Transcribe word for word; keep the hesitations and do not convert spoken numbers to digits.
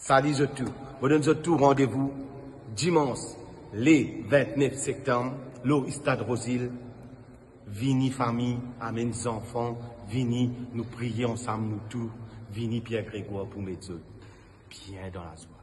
Sali zot tou. Mo donn zot tou randevou dimans le vintnef septam lor Stad Rozil. Vini fami, amenn zanfan, vini nou priye ansam nou tou, vini Pierre Grégoire pou met zot bien dan lazwa.